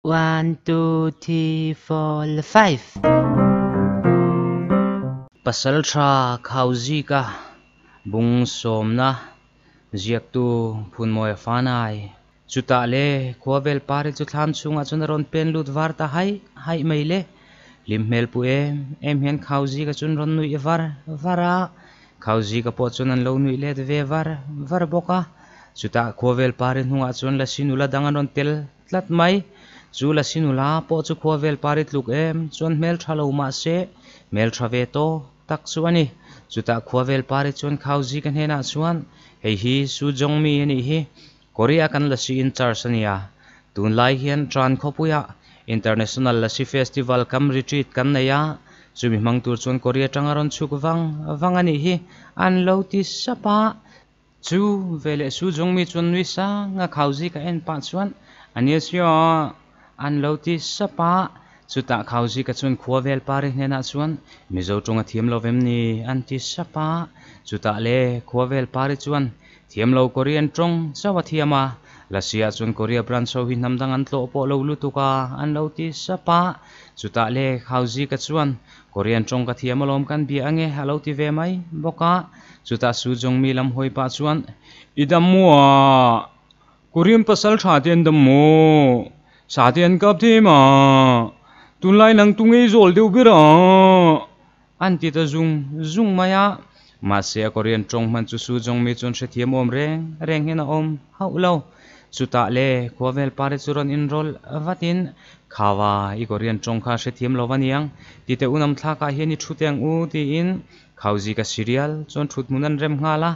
One, two, three, four, five. Pasaltha Khauzika bung sawmna ziaktu Phunmawia Fanai. Chutah le khuavel pari chu thlam chhungah chuan a rawn pen lut var ta haih haih mai le. Hlim hmel pu em em hian Khauzika chuan rawn nuih var var a, Khauzika pawh chuan an lo nuih let ve var var bawk a. Chutah khuavel pari hnungah chuan Lasi nula dang an rawn tel tlat mai. Chu Lasi nula pawh chu khuavel pari tluk em chuan hmel tha lo mah se hmel tha ve tawh tak chu a ni. Chutah khuavel pari chuan Khauzika hnenah chuan, Hei hi Su Jongmi a nih hi. Korea kan Lasi in charge a nia. Tunlai hian Tran khawpuiah International Lasi Festival kam retreat kan nei a, chumi hmang tur chuan Korea tanga rawn chhuk vang vang a nih hi an lo ti sap a. Chu veleh Su Jongmi chuan nui sang a Khauzi ka en pah chuan a nia sio an lo ti sap a. Chutah Khauzi ka chuan khua vel pari hnenah chuan Mizo tawng a thiam lo vem ni an ti sap a. Chutah le khua vel pari chuan Thiam lo Korean tawng chauh a thiam a, Lasi-ah chuan Korea branch ho hi hnam dang an tlawh pawh lo lutuk a, an lo ti sap a. Chutah le Khauzika chuan, Korean tawng ka thiam alawm kan bia ange a lo ti ve mai bawk a. Chutah Su Jongmi lam hawi pah chuan, I dam maw a? Korean pasal tha te an dam maw? Sa te an kap them a? Tunlai nang tu ngei zawl deuh ber a? An ti ta zung zung mai a, mahse a Korean tawng hman chu Su Jongmi chuan hrethiam awm reng reng hian a awm hauh lo. Chutah le khuavel pari chu rawn inrawlh vatin, Khawa, i Korean tawng kha hrethiam lo va niang, ti teh unam thlakah hian i thu teh ang u, tiin Khauzika Serial chuan thut hmun an rem nghal a.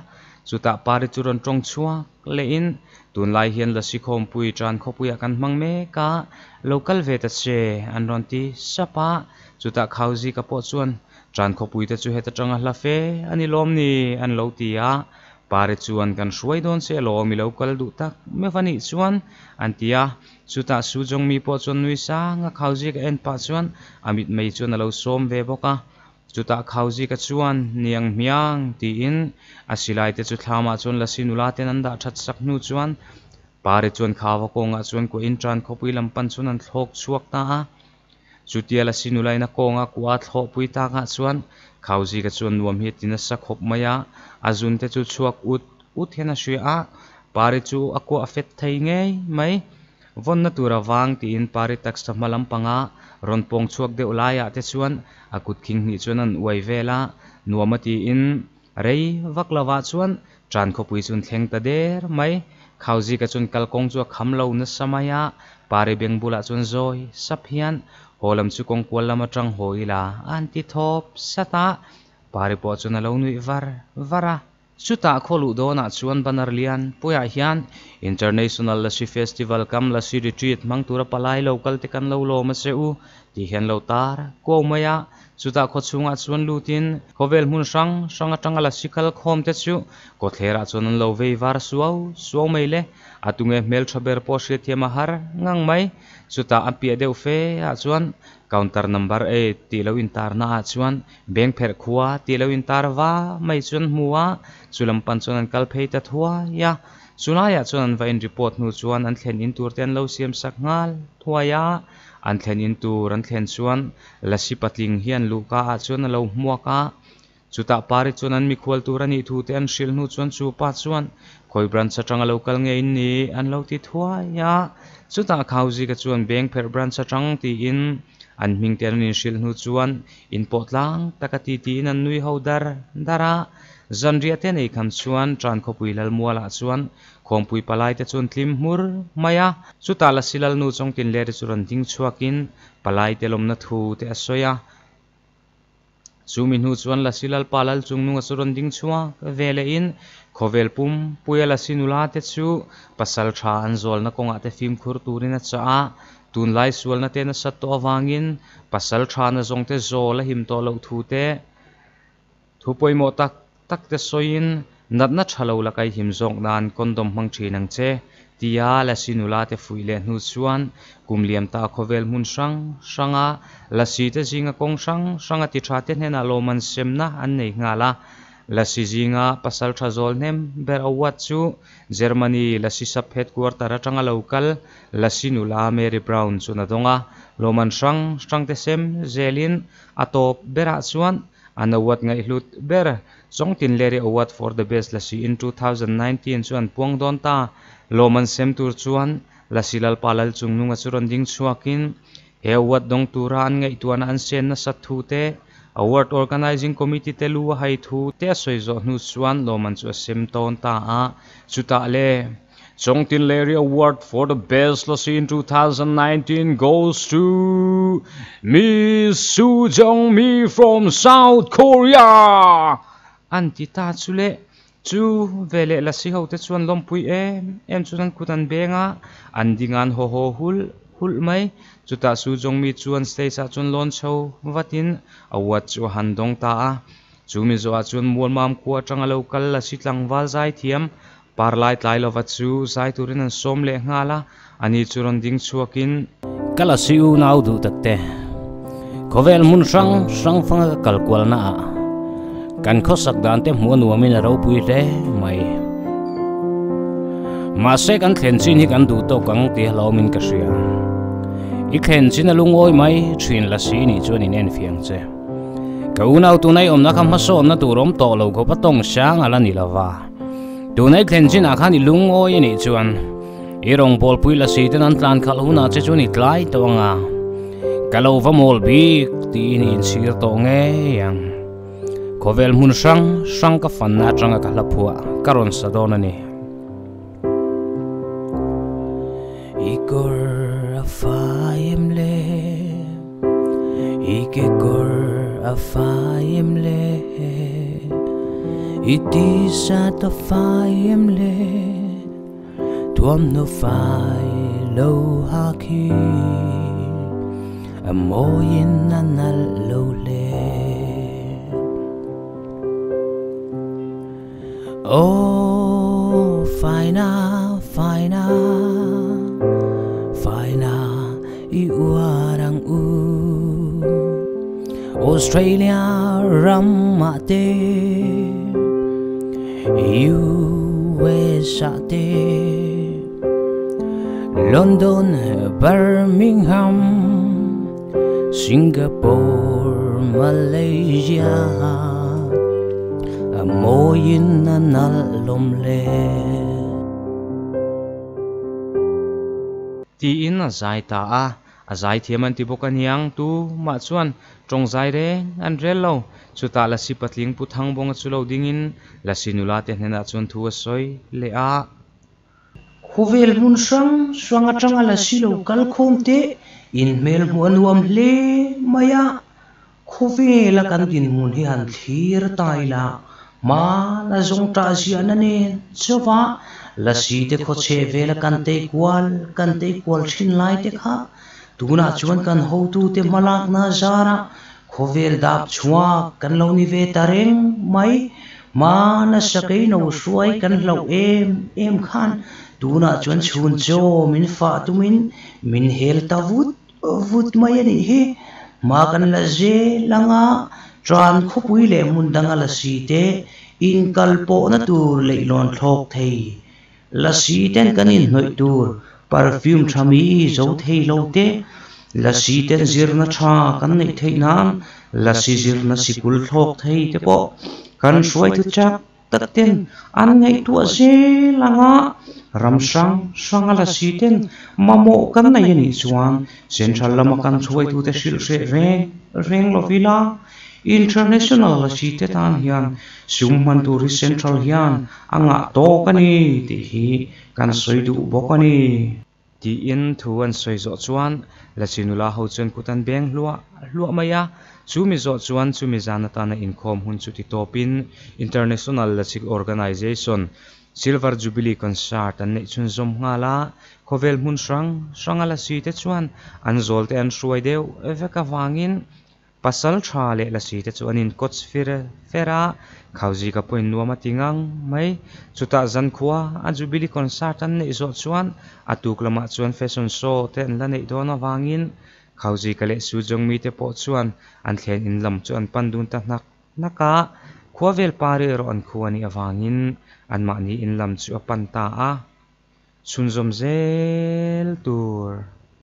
Chutah pari chu rawn tawng chhuak lehin, Tunlai hian Lasi khawmpui tan khawpuiah kan hmang mek a, lo kal ve ta che, an rawn ti sap a. Chutah Khauzika pawh chuan, Tan khawpuite chu heta tanga hla fe a ni lawm ni? an lo ti a. Pari chuan, Kan hruai dawn che alawm, i lo kal duh tak meuh a nih chuan, an ti a. Chutah Su Jongmi pawh chuan nui sanga Khauzika en pah chuan a mitmei chuan a lo sawm ve bawk a. Chutah Khauzika chuan, Niang hmiang, tiin a silai te chu thlamah chuan Lasi nula ten an dah that sak hnu chuan Pari chuan Khava kawngah chuan kuahin tan khawpui lam pan chuan an thlawk chhuak ta a. Chutia Lasi nulaina kawnga kua thlawhpui takah chuan Khauzika chuan nuam hi a ti nasa khawp mai a, a zun te chu chhuak ut ut hian a hria a, Pari chu a kuah fet thei ngei mai. Vawnna tur a vang tiin Pari taksa hma lampanga rawn pawng chhuak deuh laiah te chuan a kut khing hnih chuan an uai vel a, nuam a tiin rei vak lovah chuan Tan khawpui chu an thleng ta der mai. Khauzika chuan kalkawng chu a kham lo nasa mai a, Pari beng bulah chuan zawi sap hian haw lam chu kawngkual lam atang haw ila a han ti thawp sat a, Pari pawh chuan a lo nuih var var a. Chutah khaw luh dawnah chuan banner lian puiah hian International Lasi Festival kam Lasi Retreat hmang tura palai lo kal te kan lo lawm a che u tih hian lo tar kuau mai a. Chutah khaw chhungah chuan lutin khawvel hmun hrang hrang atanga lasi kal khawm te chu kawthlerah chuan an lo vei var suau suau mai le. A tunge hmeltha ber pawh hriatthiam a har ngang mai. Chutah a piah deuh fe ah chuan counter number eight tih lo intarna ah chuan Beng pherh khua tih lo intar va mai chuan hmu a, chu lam pan chuan an kal phei ta thuai a. Chu laiah chuan an va in report hnu chuan an thlen in tur te an lo siam sak nghal thuai a. An thlen in tur an thlen chuan Lasi patling hian luhka ah chuan a lo hmuak a. Chutah Pari chuan an mikhual tur a nih thu te an hrilh hnu chuan chu pa chuan khawi branch atanga lo kal nge in ni an lo ti thuai a. Chutah Khauzika chuan Beng pherh branch atang tiin an hming te an inhrilh hnu chuan Inpawh tlang taka ti tiin an nui ho dar dar a, zanriah te nei kham chuan Tan khawpui Lalmualah chuan Khawmpui palai te chuan tlim hmur mai a, chutah Lasi Lalnu Chawngtinleri chu rawn ding chhuakin palai te lawmna thu te a sawi a. Chumi hnu chuan Lasi Lalpa Lalchungnunga chu rawn ding chhuak ve lehin khawvel pum puia Lasi nula te chu pasal tha an zawlna kawngah te fimkhur turin a chah a, Tunlai sualna te nasat tawh avangin pasal tha na zawng te zawl a him tawh loh thu te, thu pawimawh tak tak te sawiin natna tha lo la kai him zawk nan condom hmang thin ang che tia Lasi nula te fuih leh hnu chuan kum liam ta khawvel hmun hrang hranga Lasi te zinga kawng hrang hranga ti tha te hnenah lawmman semna an nei nghal a. Lasi zinga pasaltha zawl hnem ber award chu Germany Lasi sub headquarter atanga lo kal Lasi nula Mary Brown chuan a dawng a, lawmman hrang hrang te sem zelin a tawp berah chuan an award ngaihhlut ber Chawngtinleri Award for the Best Lasi in 2019 chu an puang dawn ta. Lawmman sem tur chuan Lasi Lalpa Lalchungnunga chu rawn ding chhuakin he award dawng tura an ngaihtuahna an sen nasat thu te, Award Organising Committee te lu a hai thu te a sawi zawh hnu chuan lawmman chu a sem tawn ta a, chutah le Chawngtinleri Award for the Best Lassi in 2019 goes to Miss Soo Jong Mi from South Korea! An ti ta chu le. Chu veleh lasi hote chuan lawmpui em em chuan an kut an beng a, an ding a an haw haw hulh hulh mai. Chutah Su Jongmi chuan stage ah chuan lawn chho vatin award chu a han dawng ta a. Chu mi zawhah chuan Mualmam khua atanga lo kal lasi tlangval zai thiam Parlai tlai lova chu zai turin an sawm leh nghal a, ani chu rawn ding chhuakin. Ka lasi unau duh takte, khawvel hmun hrang hrang fanga ka kal kualna ah kan khawsak dan te hmuh a nuamin a ropui hle mai. Mahse kan thlen chin hi kan duh tawk ang tih a hlauhawmin ka hria. I thlen chin a lungawi mai thin lasi nih chuan in enfiang che. Ka unau tuna i awmna kha hmasawnna tur awm tawh lo khawp a tawng sang a la ni lova. Tuna i thlen chinah khan i lungawi a nih chuan i rawngbawlpui lasi ten an tlan khalh hunah che chuan i tlai tawh ang a, ka lo va mawl bik tiin i inchhir tawh ngei ang. Khawvel hmun hrang hrang ka fanna atanga ka hla phuah ka rawn sa dawn a ni. I kawr a fai em le, i ke kawr a fai em le, i t-shirt a fai em le, thuamhnaw fai lo ha khi a mawiin a nalh lo hle. Aw faina faina faina i uar ang u Australia ram ah te US ah te London Birmingham Singapore, Malaysia a mawiin a nalh lawm le. Tiin a zai ta a, a zai thiam an ti bawk a niang tu mah chuan tawng zai reng an rel lo. Chutah Lasi patling Pu Thangbawnga chu lo dingin Lasi nula te hnenah chuan thu a sawi leh a. Khawvel hmun hrang hrang atanga la si lo kal khawm te in hmel hmuh a nuam hle mai a, khawvela kan dinhmun hi han thlir ta ila hmana zawng tah ziahna nen chauha lasi te khawchheh vela kan tei kual kan tei kual thin lai te kha tunah chuan kan hotute hmalakna zarah Khawvel dap chhuak kan lo ni ve ta reng mai, hmana sakei no hruai kan hlauh em em khan tunah chuan chhun chaw min fah tumin min hel ta vut vut mai a nih hi. Hma kan la zel anga tan khawpui leh hmun danga lasi te inkal pawhna tur leihlawn thlawk thei Lasi ten kan inhnawih tur perfume tha mi zo thei lo te, lasi ten zirna tha kan neih theih nan lasi zirna sikul thlawk thei te pawh kan hruaitu chak tak ten an ngaihtuah zel anga ram hrang hranga lasi ten mamawh kan nei a nih chuan central lama kan hruaitute hrilh hreh reng reng lovila International lasi te tan hian sum hman tur hi central hian A ngah tawk a ni tih hi kan sawi duh bawk a ni. Tiin thu an sawi zawh chuan Lasi nula ho chuan kut an beng hluah hluah mai a. Chu mi zawh chuan chumi zan atana inkhawm hun chu ti tawpin International Lasi Organisation Silver Jubilee Concert an neih chhunzawm nghal a. Khawvel hmun hrang hranga Lasi te chuan an zawl te an hruai deuh vek avangin Pasal tha leh lasi te chu an in kawt fir fer a, Khauzika pawhin nuam a ti ngang mai. Chutah zankhua a Jubilee concert an neih zawh chuan a tuk lamah chuan fashion show te an la neih dawn avangin Khauzika leh Sujongmi te pawh chuan an thlen in lam chu an pan dun ta hnak hnak a. Khua vel pari erawh an khu a nih avangin anmahni in lam chu a pan ta a. Chhunzawm zel tur.